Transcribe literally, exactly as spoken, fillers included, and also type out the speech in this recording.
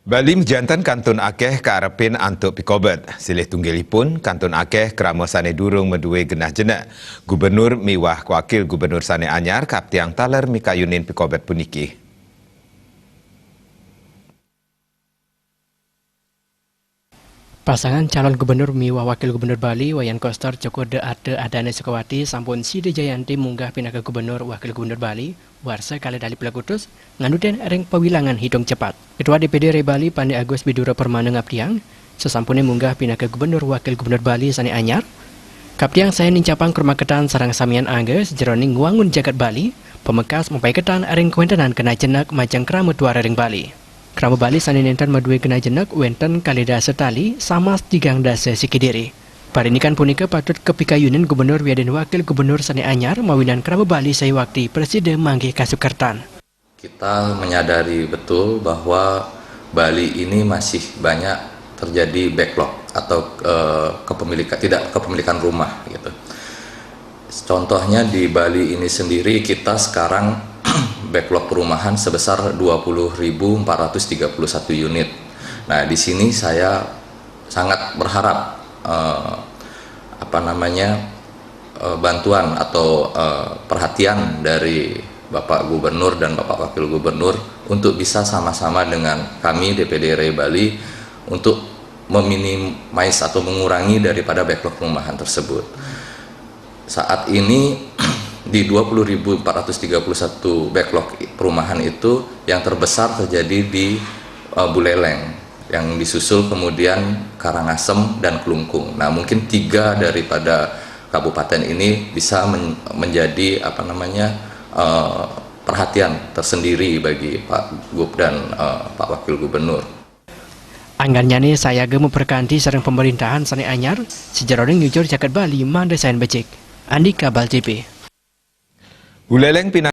Bali majanten kantun akeh kaarepin antuk pikobet. Silih tunggilipun, kantun akeh krama sane durung maduwe genah jenek. Gubernur miwah Wakil Gubernur sane anyar kaptiang taler mikayunin pikobet puniki. Pasangan calon gubernur miwah wakil gubernur Bali, Wayan Koster, Cokor de Arte Adane Sukawati, sampun sida jayanti munggah pinaka gubernur wakil gubernur Bali, warsa kalih dali pelekutus, nganuten ring pawilangan hitung cepat. Ketua D P D R I Bali, Pande Agus Bidura Permana ngaptiang, sasampune munggah pinaka gubernur wakil gubernur Bali sane anyar, kaptiang sayan nincapang krumaketan sareng samian angga sajeroning ngwangun jagat Bali, pamekas mapaiketan ring kawentenan genah jenek majeng krama tuara ring Bali. Krama Bali sane nenten maduwe genah jenek wenten kalih dasa tali, samas tigang dasa siki diri. Parindikan punika patut kapikayunin gubernur wiadin wakil gubernur sane anyar mawinan krama Bali sayuwakti prasida manggih kasukertan. Kita menyadari betul bahwa Bali ini masih banyak terjadi backlog atau, eh, kepemilikan, tidak kepemilikan rumah gitu. Contohnya di Bali ini sendiri kita sekarang backlog perumahan sebesar dua puluh ribu empat ratus tiga puluh satu unit. Nah, di sini saya sangat berharap, eh, apa namanya, eh, bantuan atau, eh, perhatian dari Bapak Gubernur dan Bapak Wakil Gubernur untuk bisa sama-sama dengan kami D P D R I Bali untuk meminimais atau mengurangi daripada backlog perumahan tersebut. Saat ini di dua puluh ribu empat ratus tiga puluh satu backlog perumahan itu yang terbesar terjadi di, eh, Buleleng, yang disusul kemudian Karangasem dan Klungkung. Nah, mungkin tiga daripada kabupaten ini bisa men- menjadi apa namanya, eh, perhatian tersendiri bagi Pak Gub dan, eh, Pak Wakil Gubernur. Anggannyane sayaga maprakanti sareng pamrentahan sane anyar, sajeroning nyujur jagat Bali mangda sayan becik. Andika Bal T V. Buleleng pinaka